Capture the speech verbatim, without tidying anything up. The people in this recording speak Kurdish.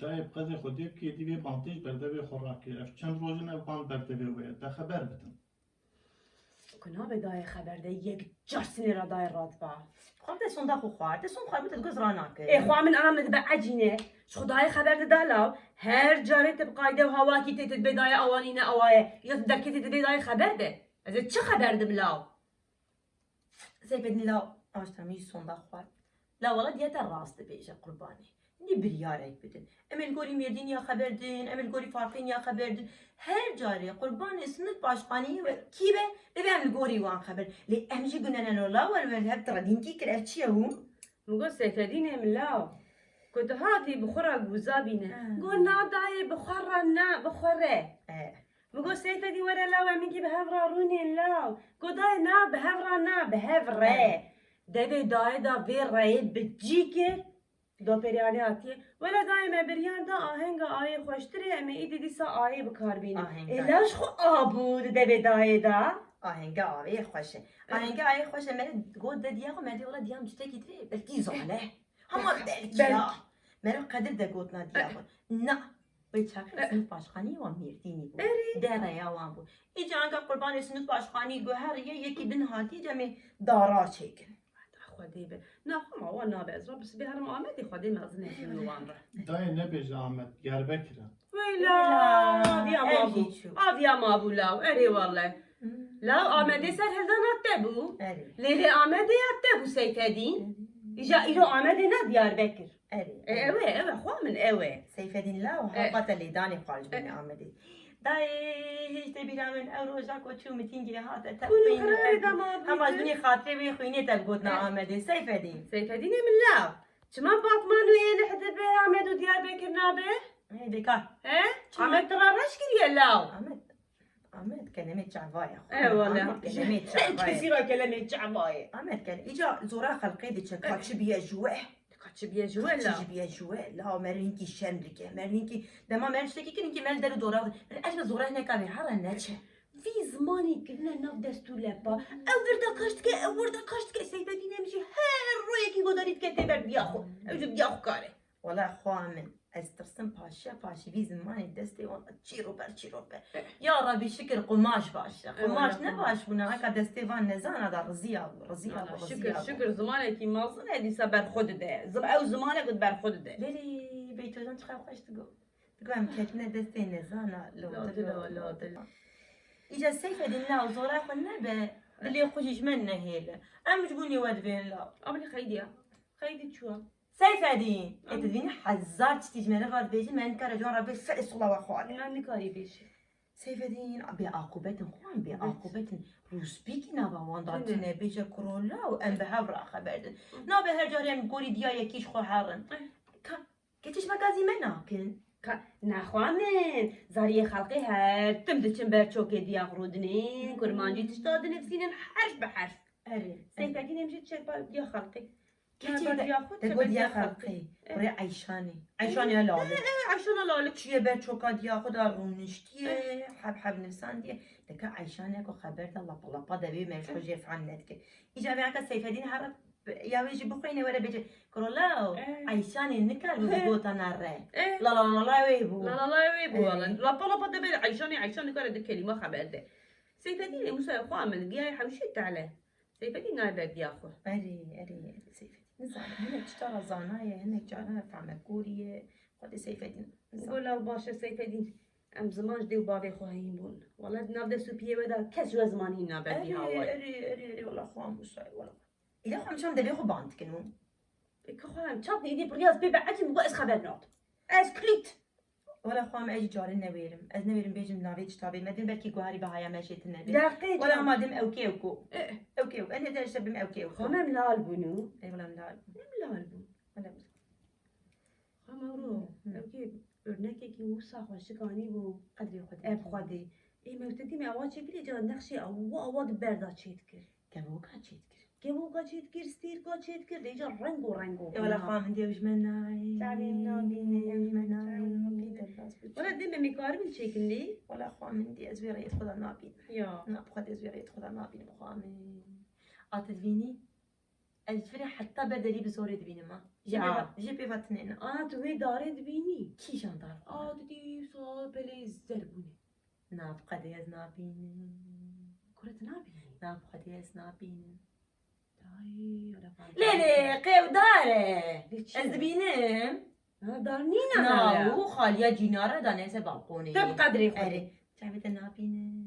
Dayê bi qedê Xwedê bikê, dî vê bantê ji berdevê xwe rakê. Ev çend roj in ev bant berdevê we ye. Te xeber bidin. Ku nabe dayê xeber de yek car sinê re dayê radiba. Xwe te sonda xwe xwar. Te sond xwar bû te digoz ranakir. Ê xwa min ana min dibe ecîne. Ji xwe dayê xeber de da law. Her carê te bi qayde û hawakî tê te dibê dayê awanî ne awa ye. Ya tu derketî dibê dayê xeber de. Ez ê çi xeber dim law? Seyfedîn la aşta min jî sonda xwar. La wala diya te rast dibêje qurbanê. Hindî biryarek bidin. Em ê li gorî Mêrdîn ya xeber din, em ê li gorî Farqîn ya xeber din. Her carê qurbanê sinût paşxaniyê we kî be, divê em li gorî wan xeber. Lê em jî gunene lo la wer wer hev tiredînkî kir ev çi ye hûn? Min got Seyfedînê min law. Ku tu hatî bi xwe re guza bîne. Ha. Got na dayê bi xwe re na, bi xwe re. E. Min got Seyfedî were law em hingî bi hev re rûnên law. Got dayê na bi hev re na bi hev re. He. Devê dayê da vê reyê bi cî kir. Doperî anê hatiye. Wele dayê me biryar da ahenga ayê xweştir e em ê îdî dîsa ayê bi kar bînin. Ahenga. Ê law ji xwe a bû di devê dayê da. Ahenga ayê xweş e. E. Ahenga ayê xweş e me got de diya xwe me dê wele diya min tiştekî dirê belkî zane. Hema belkî ya. Belkî. Meriv qedir de gotina diya xwe. Na. Wê çaxê sinif paşxanî wan Mêrdînî bû. Erê. Dereya wan bû. Îca anka qurbanê sinif paşxanî guheriye yekî din hatî cemê dara çêkin. Xwedê be. Na xwe ma wan nabe ez rabim sibê herim Amedê Xwedê mezin e min wan re. Dayê nebêje Amed, Diyarbekir e. Weyla, Weyla, aviya ma bû. Aviya ma bû law. Erê wallay. Hmm. Law Amedê ser hildan hat te bû. Erê. Lê lê Amedê hat te bû Seyfedîn. Erê. Îja îro Amedê ne Diyarbekir. Erê, E, erê. Ew e, ew e, xwa min ew e. Seyfedîn law E. hapa te lêdanê xwar ji binê E. Amedê. Dayê, hêj tê bîra min ew roja ku çû mitîngê hate te Hûn û xwîn, xirarê ew dema hema ji bûtin. binê xatirê wê xwînê te bi gotina E. Amedê. Seyfedîn. Seyfedînê min law. Çima Batman û Êlih dibe Amed û Diyarbekir nabe? Ê, bêkar. He? Çima? Amed tu ra reş kiriye law. Amed, Amed kelemê çava ye. Eyvallah. Amed kelemê çava ye. Kesî ra kelemê çava ye. Amed kele-, îca zora xelqê diçe, ka çi biye ji we. Ka çi biye ji we la. Ka çi biye ji we la, merinkî şerm dike. Merinkî dema merin tiştekî kirin ki mel der û dora. Merinkî ez bi zora hineka vê hera neçe. Vî zimanê kirine nav dest û lepa. Ew vir de kaş dike, ew wir de kaş dike. Seyfedîn em jî her royekî godarî dike tê ber diya xwe. Ew jî diya xwe kare. Wela xwa min, ez tirsim paşiya paşî vî zimanê destê wan çîro ber çîro be. Eh. Ya Rebî şikir qumaş baş e. Eh, Qumaş wela ne qumaş. baş bûne, heka destê van nezana da riziya bû, riziya Ana, bû, şikir, riziya bû. şikir zimanekî mezin e dîsa ber xwe dide. Zim-, ew zimanek ber xwe dide. Lê lê Beytojan çiqas xweş digo. Digo em ketine destê nezana, lo Lo dilo, dilo, lo lo dilo. dilo. Îca Seyfedîn la zora xwe nebe, dilê xwe jî ji me nehêle. Em ji bûnê we dibên la. Abinî xeydiya. Xeydî çûya. Seyfedîn! Ê, tu dibînî hezar tiştî ji me re va dibêjin, me nikare ji wan re bê serê sola we xwarê. Ya nikarî bêjî. Seyfedîn, bê aqûbetin xwan, bê Evet. aqûbetin. Rûspîkî nava wan da Tune. tune bêje kuro law, em bi hev re xeber din. Hı. Nabe her carê em gorî diya yekî ji xwe herin. Hı. Ka, keçê ji me gazî me nakin. Ka, nexwa min, zariyê xelqê her tim diçin ber çokê diya xwe rûdinin, Hı. kurmancî tişta dinivîsînin herf bi herf. Erê, erê. Seyfedîn em jî çek ber diya xelqê. Keçê Merhaba de, diya xwe, te çek got ber diya diya xelqê. xelqê. Eh. Kurê Eyşanê. Eyşanê ya lale. Eh, eh, Eyşana lale. Çiye ber çoka diya xwe da rûniştiye, Eh. heb heb nivsandiye. Deke Eyşanê ku xeber da lapa lapa devê me ji xwe Eh. jê fehm nedike. Îca vê aka Seyfedîn here ya wê jî bixwîne were bêje. Kuro law, Eh. Eyşanê nikar bû Eh. gotana re. Eh. La la la la wê bû. La la la wê bû Eh. wala. Lapa lapa devê Eyşanê, Eyşanê kare di kelîma xeber de. Seyfedînê Musa xwe min diya hewşî tale. Seyfedîn nayê ber diya xwe. Erê, erê, erê, Seyfedîn. Nizanim, hinek çi cara zanaye, hinek cara fehmekorî ye. Xwedê Seyfedîn. Nizanim. Gola baş e Seyfedîn. Em ziman ji dê û bavê xwe heyîn bûn. Wela di nav dest û piyê we de kes ji we ziman hîn nabe bî Erê, hawayê. erê, erê, erê, wela xwe Musayê, wela. Île xwe em çam devê xwe band dikin hûn. Ê, ka xwe em çap dî, dî bi riyaz pê be ecim, bu ez xeber nadim. Ez kilit. Wela xwe em ez jî carê newêrim. Ez newêrim bêjim navê çi tabê. Me din belkî guharî bihaya me jê tune bê. Deqê Wela can. ma dim ewkê ewko. Eh. Ewkê ewko. Enê de işte bim ewkê ewko. Xwe me em lal bûn û. Ey wela em lal bûn. Em lal bûn. Wela em Xwe me ro. Hı. Ewkê örnekekî wisa xweşik anî bû. Qedrê xwe Ev dikî. xwedê. Ê mewtedî me awa çêkirî ca nexşê awa awa di berda çêdikir. Kevoka çêdikir. Kevoka çêdikir, stêrka çêdikir, dê ca rengo rengo E wela bûna. xwa min diye ji me nayê. Çavên nabîne, Ew ji me nayê. çavên nabîne. Derbas bû. Wela dê me mêkaribî çêkin lê. Wela xwa min diye ez wê rêyê xwe da nabînim. Ya. Na, bi xwe dê ez wê rêyê xwe da nabînim xwa min. A tu divînî? Ez ji vir re heta ber derî bi zorê dibînim ha. Jê Ya. pê va- jê pê va tinê ne. Ana tu wê darê dibînî. Kîjan dar? A tu dî wisa pelê zer bûne. Na bi qedê ez nabînim. Kure tu nabînî. Na bi qedê ez nabînim. Ay, ara Lê lê qew dar e. Lê çi? Ez dibînim. Ha, dar nîna Na ya. û xaliya cînara danese balkonê. Te bi qedrê xwe. Erê. Çavê te nabînim.